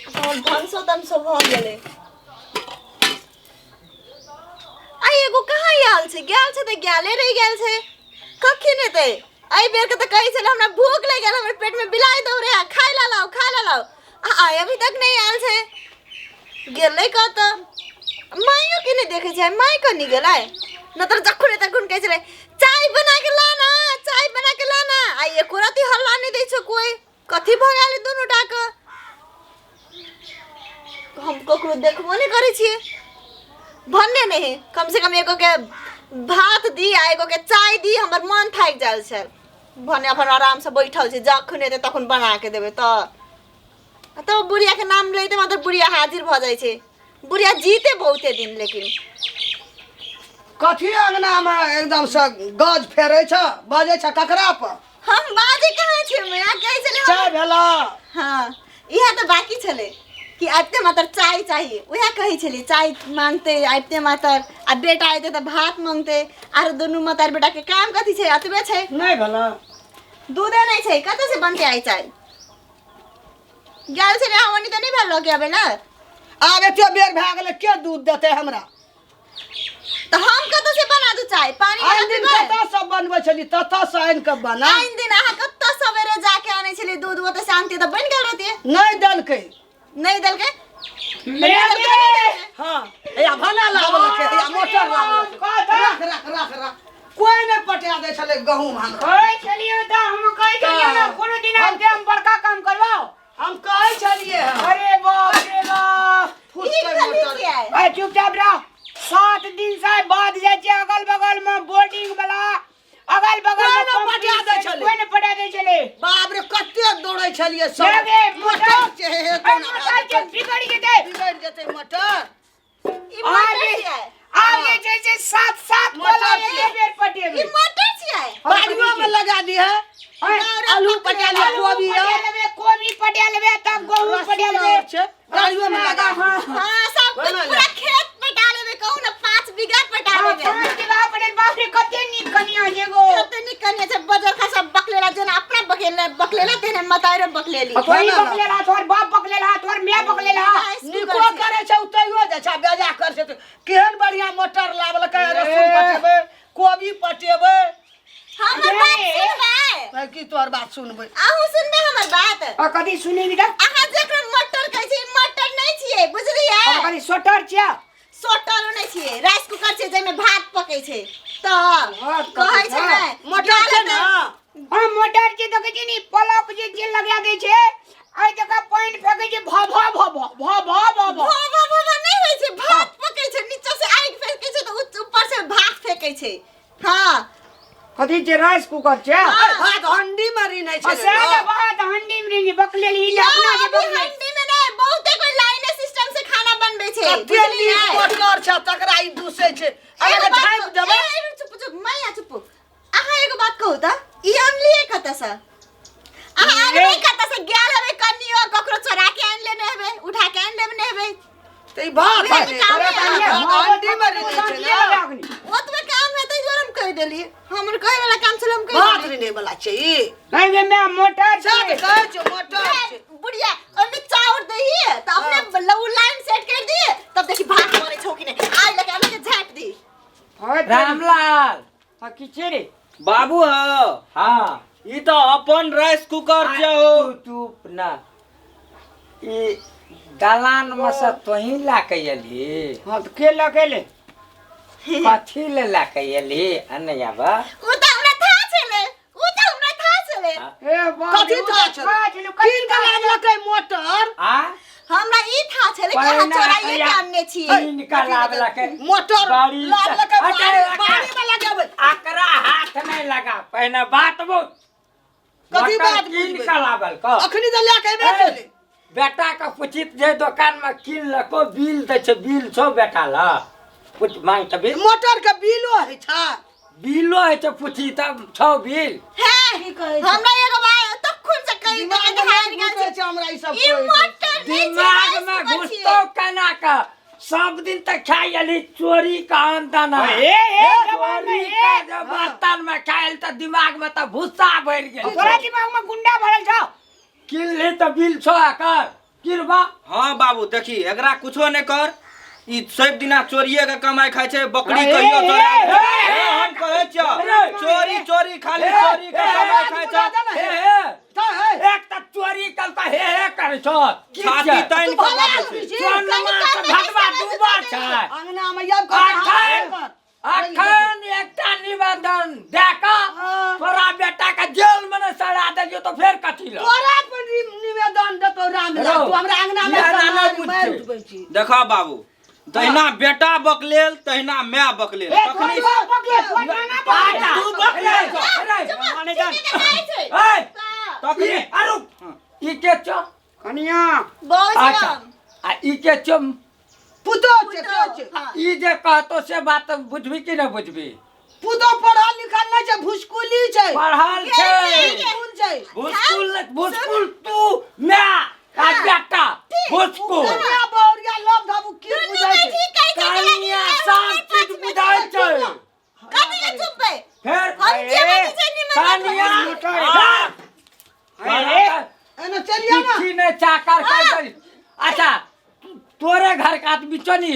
हमर भनसो तनसो भऽ गेलै। आ एगो कहाँ आयल छै? गेल छै तऽ गेले रहि गेल छै। कखन एतै? एहि बेरके तऽ कहै छलै हमरा भूख लागि गेल, हमर पेटमे बिलाइ दौड़े है, खाय ला लाउ, खाय ला लाउ। आ आइ अभी तक नहि आयल छै, गेलै कतऽ? माइयो के नहि देखै छै, माय कनी गेलै? न तऽ जखन तखन कहै छलै चाय बना के ला ना, चाय बना के ला ना। आ एको रति हल्ला नहि दै छै कोइ। कथी भऽ गेल दुनू टाके? हम ककरो देखबो नहि करै छियै। भन्ने नहि है, कम से कम एगो के भात दी आ एगो के चाय दी, हमर मन थाकि जाइ छै। भने अपन आरामसँ बैठल छै, जखन एतै तखन बना के देबै। तऽ तब बुढ़ियाके नाम लैते मात्र बुढ़िया हाजिर भऽ जाइ छै। बुढ़िया जीते बहुते दिन लेकिन। कथी अंगना में एकदम से गज फेरे छ, बजे छ ककरा पर? हम बाजे कहाँ छियै मैया? कहै छलै हम- चाय भेला? हाँ, इएह तऽ बाकी छलै कि आबिते मात्र चाय चाहिए। उएह कहै छलियै, चाय मांगते आबिते मात्र, आ बेटा एतै तऽ भात मांगते। आरो दुनू मतार बेटाके काम कथी छै? एतबे छै। नहीं भेला? दूधे नहि छै, कतऽ से बनतै आइ चाय? गेल छलै अहाँ ओनी तऽ नहि भेल लऽ के अबै ने? आब एते बेर भए गेलै, के दूध देतै हमरा? तऽ हम कतऽ से बना दू चाय पानी? आन दिन कतऽ सब बनबै छली ततऽ से आनि कऽ बना। आन दिन अहाँ कतऽ सवेरे जाके आनै छली दूध, ओतऽ से आनती तऽ बनि गेल रहती। नहि देलकै। नहि देलकै? हाँ, हैया भना लाबलकै, हैया मोटर लाबलकै। राख राख राख राख। कोई नहि पटा दै छलै गहूम हमरा। कहै छलियै तऽ हम कहै छलियै ने, कोनो दिन आबि के हम बड़का काम करबाओ। हम कहै छलियै हँ। अरे बाप रे बाप। फुस ई के कथी मोटर। छियै? अरे चुपचाप रह। 7 दिन से बाद जाइ छै अगल बगल में बोर्डिंग वाला, अगल बगल कोइ में ने पंपिंग पटा दै सेट, छलै। कोइ ने पटा दै छलै। बाप रे, कते दौड़ै छलियै सब। लगे मोटर छै, हे हे, अरे कोना मोटर के बिगड़ जेतै। बिगड़ि जेतै मोटर। ई मोटर छियै? आब जे छै से सात सात मोटर गोला छियै। एक बेर पटेबै। ई मोटर छियै? बाड़ियो में लगा दी है। आलू पटा ले, कोबी पटा है। लेबै, कोबी पटा लेबै, तब गहूम पटा लहसुन लेबै। और छै, बाड़ियो में लगा दी। हाँ, सब कुछ बना ले। पूरा खेत पटा लेबै, कहू ने 5 बीघा पटा लेबै। 5 बीघा पटेल। बाप रे, कते नीक कनिया छै गो। कते नीक कनिया छै, बजर खा सब बकलेला, जेना अपना बकेले बकलेला तेने मताइरो बकलेली। तोही बकलेला, तोहर बाप बकलेला, तोहर my बकलेला। नीको करे छै तैयो जाइ छै, बेजा कर छै तऽ। केहन बढ़िया मोटर लाबलकै, लहसुन पटेबै, कोबी पटेबै। हमर बात सुनबै? भाई, की तोहर बात सुनबै? अहूँ सुनबै हमर बात? आ कथी सुनेबी तऽ? अहाँ जेकरा मटर कहै छी, ई मटर नहि छियै, बुझलियै? हम कथी स्वेटर छियै? सोटरो नहि छियै, राइस कुकर छै जाहिमे भात पकै छै। तऽ भात पकै कहै छै छै? ने मोटर छै ने। हाँ, मोटर छै। देखै छी नी, पलक जे जे लगा दै छै, एहि जगह पानि फेकै छै, भ भ भ भ भ भ भ भ। भ भ भ भ नहि होइ छै, भात पकै छै। नीचा से आगि फेकै छै तऽ ऊपर से भात फेकै छै। हाँ। कथी छै? राइस कुकर छै? हाँ। भात हंडी में रिनै आ छै। से तऽ भात हंडी में रिंग बकलेली ई यौ, अपना जे अभी बकलेली। हंडी में नहि, बहुते कोई लाइने सिस्टम से खाना बनबै छै, कते बुझलियै? नीक मोटर छै तकरा ई दूसै छै। एगो अगर बात झाँपि देबै। ए, ए, चुप चुप मैया, चुप। अहाँ एगो बात कहू तऽ, ई अनलियै कतऽसँ? अहाँ अनबै कतऽसँ? गेल हेबै कनियो, ककरो चोरा के आनि लेने हेबै, उठा के आनि लेने हेबै। तऽ ई भात उएह है तऽ काम है। भात हंडी में रिनै छै ने। ओतबे काम है, ताहि दुआरे हम कहि देलियै। हमर कहै वाला काम छलै, हम कहि भात देलियै। रिनै वाला छै ई। नहीं गे मैं मोटर से छै। तऽ कहै छियौ मोटर छै। बुढ़िया, ओहिमे चाउर दही तऽ अपने लऊ लाइन सेट कर दिए, तब देखी भात बनै छौ कि नहि। आइ लगे अलग झाँपि दी। रामलाल। हाँ, की छै रे? बाबू हो। हाँ। ई तऽ अपन राइस कुकर छै हो। तू चुप ना। ई दलान में से तोही ला के एलही? हाँ तऽ के लऽ के? कथी ले ला के एलही? आ नहीं आबा। ओ तऽ हमरा था छलै, ओ तऽ हमरा था छलै। ए बाप कथी रे, उ था तऽ छलै? था छलै, कथी कीन के था छलै? लाबलकै मोटर। आ हमरा ई था छलै कि अहाँ पहिने चोराइए के आनने छियै। कीन के लाबलकै मोटर बाड़ी से- लाबलकै। हटे, बाड़ी बाड़ी में लगेबै। अकरा हाथ नहीं लगा, पहिने बात बुझ। कथी मोटर बात कीन बुझबै? के लाबल क अखनी तऽ लए के एबे ए, केलै। बेटा के पूछित जे दुकान में कीन लको, बिल दै छै, बिल छौ बेटा ल? पूछ, मांग तऽ बिल। मोटर के बिलो होइ छै? बिलो होइ छै, पूछी तब छौ बिल? हे, की कहै छै? हमरा एगो बात तखन से कहि दिमाग दे में हारि गेल घुसै छै। छै हमरा ई सब ई कोइ। मोटर नहि छै, दिमाग राइस में कुकर घुसतो छियै। केना के? सब दिन तक खाइ अली चोरी का अंदना। ए, ए, जवान चोरी ए। का जब बर्तन में खायल तऽ दिमाग में तऽ भूसा भरि गेल। तोरा दिमाग में गुंडा भरल छौ। किन ले तऽ बिल छौ एकर? किरबा हाँ बाबू देखी एकरा कुछो नहीं कर ई सब दिना चोरिए के कमाई खाइ छै बकरी कहियो चोरा ए, हम कहै छियौ चोरी चोरी खाली चोरी के कमाई खाइ छै हे हे तऽ हे एक तऽ चोरी कल तऽ हे हे करै छौ की छाती छै? तानि तू के भला बाजै आदमी छै छी, चोरमा कनि के कम भगवा बेसी डूबा करै छै अंगना मे आबि कऽ अखन अखन एकटा निवेदन दए कऽ हाँ। तोरा बेटा के जेल में नहि सड़ा देलियौ तऽ फेर कथी लऽ तोरा पर निवेदन देतौ रामलाल रौ, तू हमरा अंगना मे इएह ना मारि बुझतै। मारि उठबै छी देखा बाबू तहिना बेटा बकलेल तहिना माय बकलेल ए तखनी तोर बाप पकड़े तोर नाना पकड़े तू बकलेल अरे, माने जान चीनी के खाइ छै। ए, तखनी ई, अरु ई के छौ कनिया बहुत अच्छा राम। आ ई के छौ पुतो छै के छै हाँ। ई जे कहतो से बात बुझबी कि नहि बुझबी पुतो पढ़ल लिखल नहि छै भुसकुली छै पढ़ल छै भुसकुल छै भुसकुल भुसकुल तू माय आ बेटा भुसकुल कनिया बहुरिया लव धाबू की दुनू बुझै के छै ठीक कहै छै, कनिया सब चीज बुझै छै कथी के चुपबै? फेर हम जे बजै छै निमन बात कनिया एने चलिया ना किछि नहि चाकर कर अच्छा तोरे घर के आदमी छौ नी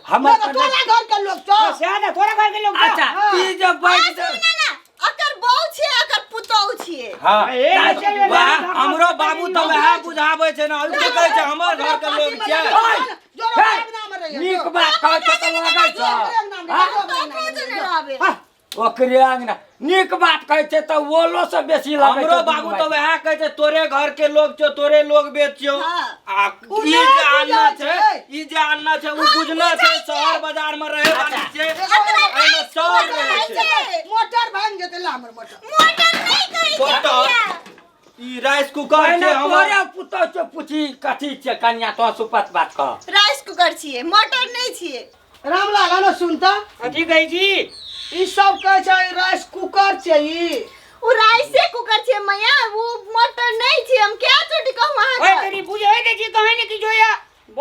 हमर तोरा तोरा घर के लोग छौ से तऽ तोरा घर के लोग छौ। अच्छा ई जे हाँ, बैठ सुन ना ना, अकर बहू छियै अकर पुतोहु छियै हाँ ए, चल, वाह हमरो बाबू तऽ वएह बुझाबै छै ने की कहै छै हमर घर के लोग छियै जोरो अंगना मे रहिए नीक बात कहै छौ तऽ लगै छौ हाँ? तो कहो ने रहबे ओकरे अंगना नीक बात कहै छै तऽ ओलो से बेसी लगै हमरो छै बाबू तऽ वएह कहै छै तोरे घर के लोग छौ तोरे लोग बेचियौ हाँ। आ उ ई नहि जे आनना बुझै छै छै। ई जे आनना छै उ बुझना छै शहर बाजार में रहे वाली छै एहिमे सब रहै छै मोटर भांग जेतै ला हमर मोटर मोटर नहि कहै छै मोटर? भैया। ई राइस कुकर पहिने छै हमर तोरे पुतोह से पूछी कथी छै कनिया तो सुपत बात कह राइस कुकर छियै मोटर नहि छियै रामलाल आनो सुनता कथी कहै छी ई सब कहै छै राइस कुकर छै ई ओ राइसे कुकर छियै मैया ओ मोटर नहि छियै हम क्या चोटी कहूँ ओए अहाँके तनी बुझै दै छी कहे ने किछो या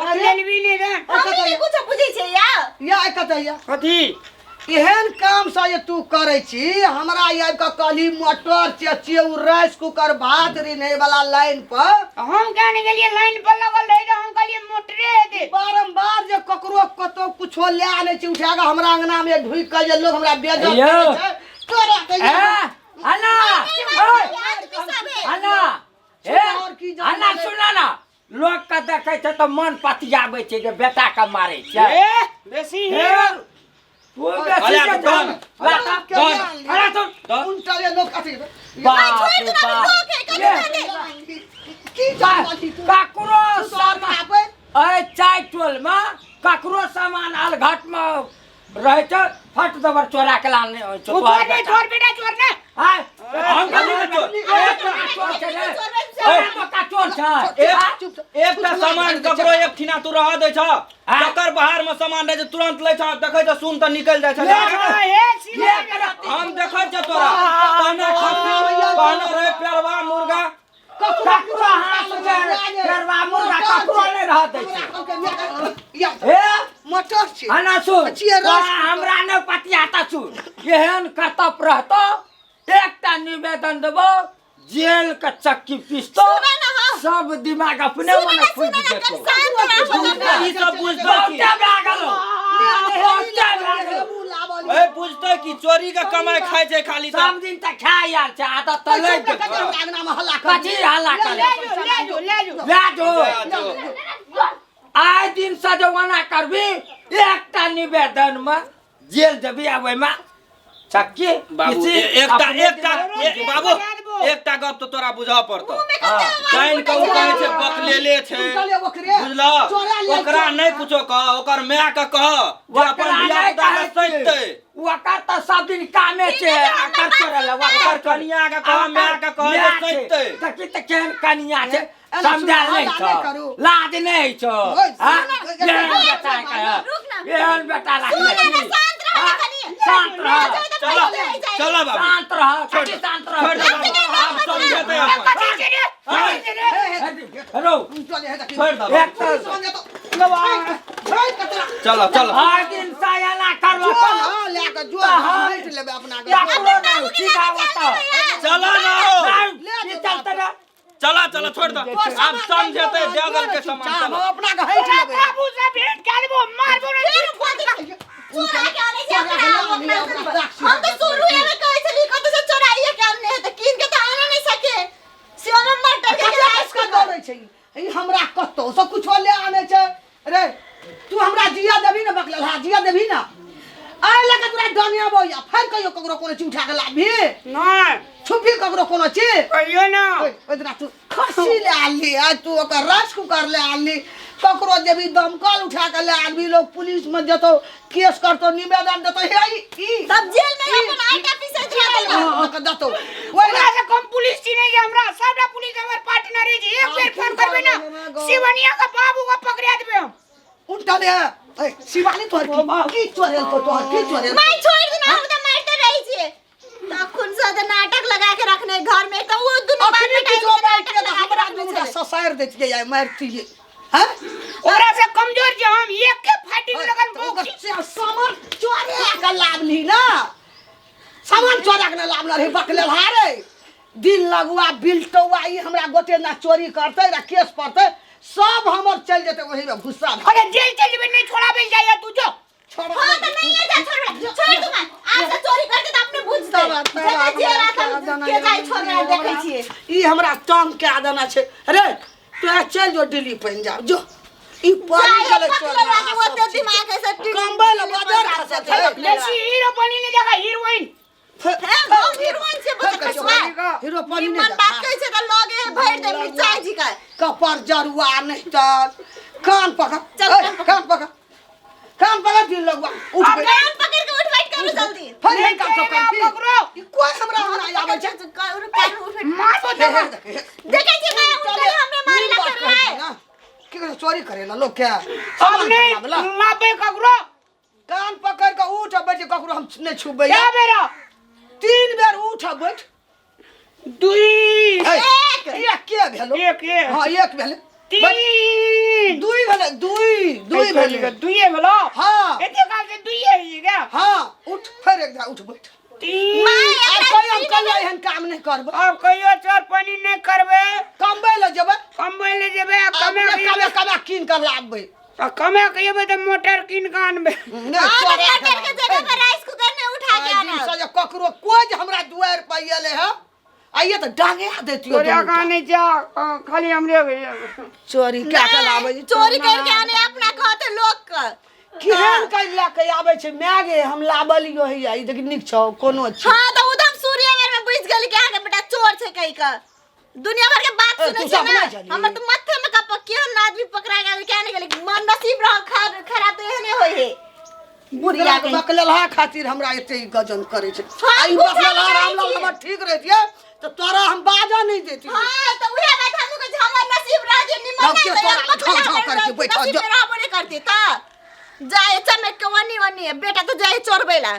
बतलेलबी ने रे हम नहि कुछो बुझै छियै या या कतऽ या कथी एहन काम से जे तू करै छी हमरा आबि कऽ कहली मोटर छै छियै ओ राइस कुकर भात रिन्है वाला लाइन पर हम क्या ने गेलियै लाइन पर लगल रहै तऽ हम कहलियै मोटरे हेतै बारम्बार जे ककरो कतौ कुछो लए आनै छै उठा कऽ हमरा अंगना मे ढुकि कऽ जे लोग हमरा बेइज्जत यौ। करै छै तोरा के ए अना ओए अना ए और की जान अना लै? सुना ना लोग के देखै छै तऽ मन पतियाबै छै जे बेटा के मारै छै ए बेसी हे हे तू बेसी अरे के डन। लाता के अरे सुन उनटा जे लोग अथी बाप छोड़ि रे देना, बाप। लोक है, कथी ये, बात की जान छी तू ककरो तू तो और सामान खाबै अय चाय टोल में ककरो सामान अलघट में रहै छै फट दबर चोरा के लाने होइ छै तू तोहर चोर ने बेटा। चोर बेटा चोर ने आय, हम कथी के चोर? चोर छै रे। तोरा तो का चोर छै एक एकटा सामान ककरो एक ठिना तू रह दै छ हाँ? जकर बाहर में सामान रहै छै तुरंत लै छ देखै छ सुन तऽ निकलि जाइ छै ए सीधा हम देखै छ तोरा तहने खस्सी कहने रहै पेड़वा मुर्गा ककरो हाथ से पेड़वा मुर्गा ककरो नहि रह दै छै हे मोटर छै अना सुन छियै तोरा रास हमरा नहि पतियाता सुन एहन कर्तव्य रहतो एकटा निवेदन देबो जेल के चक्की पिसतो सुना ना, हाँ। सब दिमाग अपने सुना मने ना, खुजि सुना ना, जेतो कनि शांत रहू ना। ई सब बुझतै की बहुते भए गेलो बहुते भए गेलो ए बुझतै की चोरी के कमाई खाइ छै खाली तऽ सब दिन तऽ खाय आयल छै आदत तऽ लागि गेल कथी हल्ला करे ले जो ले जो ले जो लए जो जो। आइ दिन से जे ओना करबी एकटा निवेदन में जेल जेबी आ ओहिमे चक्की बाबू किसी एकटा अपने एकटा दिमाग- बाबू एकटा गप तऽ तोरा बुझऽ पड़तौ मुँहमे कते आवाज जानि कऽ ओ कहै छै बकलेले छै ओकरे बुझलह चोरा ले ओकरा नहि कुछो कह ओकर माय के कह जे अपन ओकरा धिया नहि पुता के कहै छियै। सैतै ओकर तऽ सब दिन कामे छै ओकर चोरल ओकर कनिया के कह माय के कह जे सैतै देखी तऽ केहन कनिया छै एना सुन, समझायल नहि हल्ला छौ नहि करू। लाज नहि छौ ओइ, हाँ? सुन, एहन बेटा के रुक ना। एहन बेटा सुन ना, राखने ना, छी। शांत रह ना हाँ? कनि। शांत रह चलो चलो बाबू शांत रह कनि शांत रह छोड़ दे बाबू आब समझेतै अपन कथी छै रे कथी छै रे हेलो छोड़ दे एक तऽ चलो चलो हर दिन सायाला करबो ककरो नहि सीधा ओतऽ चलो ना नहीं, ई चलते ना चला चला छोड़ दो आब समझेते दे दल के सामान चुपचाप चला हम अपना के हटि तोरा लेबै बाबू से भेंट करबो मारबो रे फेर खोज चोरा के आनै छै अपना अपना हम तऽ शुरुए में कहै छली कतौ से चोराइए के आनने है तऽ कीन के तऽ आने नहि सके सेहो में मटर के ककरा राइस के दौड़ै छै ई? ई हमरा कतौ से कुछो ले आनै छै रे तू हमरा जिया देबही ने बकलेल हा जिया देबही ने आइ लऽ के तोरा डनिया बौया फेर कहियो ककरो कोनो चीज उठा के लाबही नहीं छुपी ककरो कोनो चीज कहियो ना ओइ ओइ दिना तू खस्सी ले आनली आ तू ओकर राइस कुकर ले आनली ककरो देबी दमकल उठा के ले आनबी लोग पुलिस में जतो केस करतो निवेदन देतो हे ई ई तब जेल में अपन आटा पीसैत रहतै ने हाँ, के देतो ओइ ओकरा से कम पुलिस चिन्है छै हमरा सबटा पुलिस हमर पार्टनर छै एक बेर फोन करबै ना शिवनिया के बाबू के पकड़ा देबै हम उल्टा ले ए शिवानी तोहर की की चोरेल तो तोहर की चोरेल माय छोड़ दे ना हम तऽ मारिते रहै छियै तखन से तऽ नाटक लगा के रखने घर में तऽ वो दुनू बाप अखनी बेटा किछो एगो बात नाटक के लगा के हमरा रखने दूटा छलै। ससारि दैतियै आइ मारितियै हैं ओकरा से कमजोर छै हम एक के फाटिंग लगन बोक्सी सामान चोरे के लाबली ना सामान चोरा के ना लाबल रहे बकलेल हारे दिन लगुआ बिलटौआ ई हमरा गोटे ना चोरी करतै ना केस पड़तै सब हमर चलि जेतै ओही में भुस्सा अरे जेल चल जेबै नहीं छोड़ाबै जाइए तू जो छोड़ा हाँ तो नहीं है जा छोड़ छोड़ दूंगा आज से चोरी करते तो अपने बुझ दे जब जेल आता के जाई छोड़ देखै छियै ई हमरा तंग के आदना छै रे तोरा चल जो दिल्ली पंजाब जो ई पानी जाए चले पकड़ लेवा के ओते दिमाग ऐसे कम्बल बजर खसत है बेसी हीरो बनी नहीं देखा हीरोइन हे हम हीरोइन छै बच्चा कसवा हीरो पानी निमन नहीं बात कहै छै तऽ लगे भरि दे मिर्चाई जी का कपर जरुआ नहीं तर कान पकड़ चल, ए, कान पकड़। कान पकड़ कान पकड़ दिल लगवा उठ अब बैठ कान पकड़ के उठ बैठ करू जल्दी फिर एहन काम सब करती पकड़ो। ई कोई हमरा हमरा आबै छै कान उठ बैठ मारबो हे, हे, तोरा देख, हे। देखै छी मैं उठल हमरे मारे नीक ला बात कर कहै रहा छै ना। की कहै छै, चोरी करेला लोग के अब सामान नहीं चोराबेला। लाबे ककरो कान पकड़ के उठ आ बैठ ककरो हम नहीं छुबै क्या बेरा तीन बेर उठ आ बैठ दुई एक एक के भेलो एक एक हाँ एक भेलै बैठ। तीन दुई भेलै दुई दुई भेलै दुइये भेलो हाँ। एते काल से दुइये होइए क्या हाँ उठ फेर एक उठ बैठ तीन आब कहियो हम कहियो एहन काम नहि करबै अब कहियो चोर पानी नहीं करबे कमबै लए जेबै कमबै ले जेबे आ कमे कमे के कमे एबै कमे कीन कऽ लाबबै आ कमे के एबै तऽ मोटर कीन के आनबै नहि हाँ, चोरा तो के मोटर के जगह पर राइस कुकर ने उठा के आइ दिन आना से जे ककरो कोइ जे हमरा दुआरि पर अयलै हँ आइए तऽ डांगे दैतियो तोरा कहाँ नहीं जा खाली हमरे भैया चोरी कए के लाबै नहीं, चोरी करके आने अपना कहते लोग का केहन कऽ लए के आबै छै माय गे हम लाबलियो हैया ई देख नीक छौ कोनो छै हाँ तो उधम सूर्य बेर में बुझ गेली कि अहाँके बेटा चोर छै कहि के दुनिया भर के बात ए, सुनै तू छै सब ना नहि जानी। हमर तो माथे में कप केहन आदमी पकड़ा गेल क्या नहीं गेल मन नसीब रह खराब तो एहने होय है बुढ़िया के बकलेलहा खातिर हमरा एते ई गजन करै छै हाँ, आ ई गुस्सा बकलेलहा करै रामलाल छी। हमर ठीक रहितियै तऽ तोरा हम बाजऽ नहि दैतियै हाँ तो उहे बात हमहूँ कहै छी, हमर नसीब रह जे निमन नव नहीं के तो तोरा यार बकलेलहा झाँव झाँव करके बैठल नसीब जो। में रहबो नहीं करती त जाए चमेट के वनी वनी बेटा तो जाए चोरबै ला